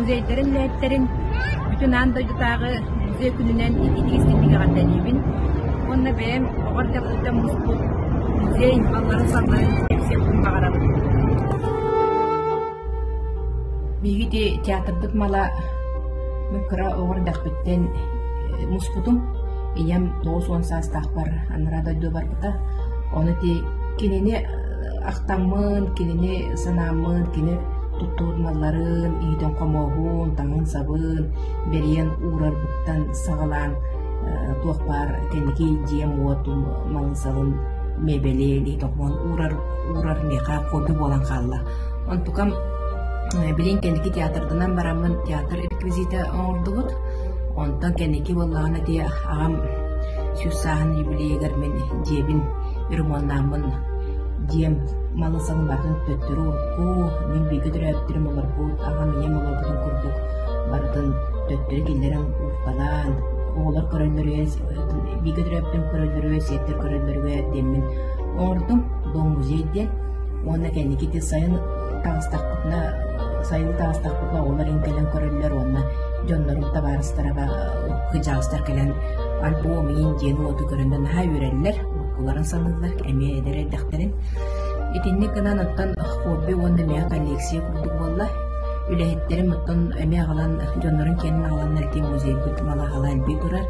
Музейдарын үлэһиттэрин бүтүн аан дойдутааҕы музей күнүнэн итиитик-истиҥник эҕэрдэлиибин. Уонна бэйэм оҕо эрдэхпиттэн муспут музей малларын-салларын кэпсиэхпин баҕарабын. Биһиги ити театрбыт мала мин кыра оҕо эрдэхпиттэн муспутум. Ийэм 90 саастаахпар анараа дойду барбыта. Ону ити кинини ахтаммын, кинини санааммын, кини туттубут малларын, иитин-хомуоһун, таҥын-сабын бэрийэн уурарбыттан саҕалаан туох баар кэнники дьиэм-уотум малын-салын миэбэлин, иитин-хомуоһун уурар уурар миэхэ хобби буолан хаалла. Онтукам билин кэнники театрданан бараммын театр реквизитэ оҥордубут. Онтон кэнники буоллаҕына ити аҕам 100 сааһын юбилейыгар мин дьиэбин ремоннааммын дьиэм малын-салын барытын төттөрү урукку, мин бииргэ төрөөбүттэрим олорбут, аҕам ийэм олорбутун курдук барытын төттөрү киллэрэн уурталаан, оҕолор көрөллөрүгэр, бииргэ төрөөбүттэрим көрөллөрүгэр, сиэттэр көрөллөрүгэр диэммин оҥордум. Дом музей диэн. Уонна кэнники ити сайын таҕыстахпытына, сайын таҕыстахпытына оҕолор иҥ кэлэн көрөллөр уонна дьоннорум табаарыстара кыдьаҕастар кэлэн альбом иин диэн уоту көрөннөр наһаа үөрэллэр, уруккуларын саныыллар, эмиэ эдэр эрдэхтэрин. Итинник гынан оттон хобби уонна эмиэ коллекция курдук буолла. Үлэһиттэрим оттон эмиэ аҕалан дьоннорун киэнин аҕаланнар ити музейбыт мала-хала элбии турар.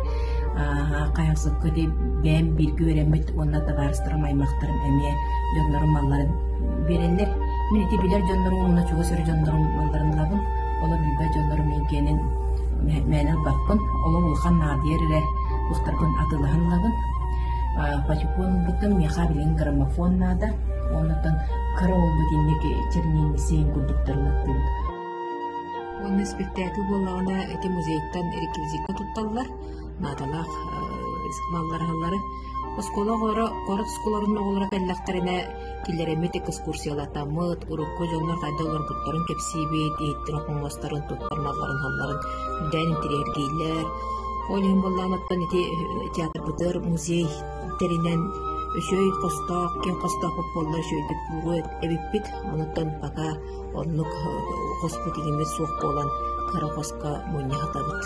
Хайахсыкка ити бэйэм бииргэ үөрэммит уонна табаарыстарым, аймахтарым эмиэ дьоннорум малларын биэрэллэр. Мин ити билэр дьоннорум уонна чугас эрэ дьоннорум малларын ылабын. Олор билбэт дьоннорум мин киэнин мээнэ ылбаппын. Олох улахан наадыйар эрэ туохтарбын атыылаһан ылабын. Патефон ылбытым, миэхэ билигин граммофон наада. Оннуттан кыра уолбут инник чернильницейин курдуктары ылаттыыбыт. Уонна испэктээкил буоллаҕына ити музейтан реквизикка тутталлар, наадалаах маллары-саллары. Оскуола оҕолоро, куорат оскуолаларын оҕолоро кэллэхтэринэ киллэрэммит экскурсиялатаммыт, урукку дьоннор хайдах олорбуттарын кэпсиибит, иһиттэрин-хомуостарын, туттар малларын-салларын үрдээн интэриэһиргииллэр. Ол иһин буоллаҕына оттон ити театрбытыгар музей тэринэн үчүгэй хостоох, киэҥ хостоохпут буоллар үчүгэйдик буолуо эбиппит. Онуттан пока оннук хоспут иҥиммит суох буолан кыра хоско мунньа сатабыт.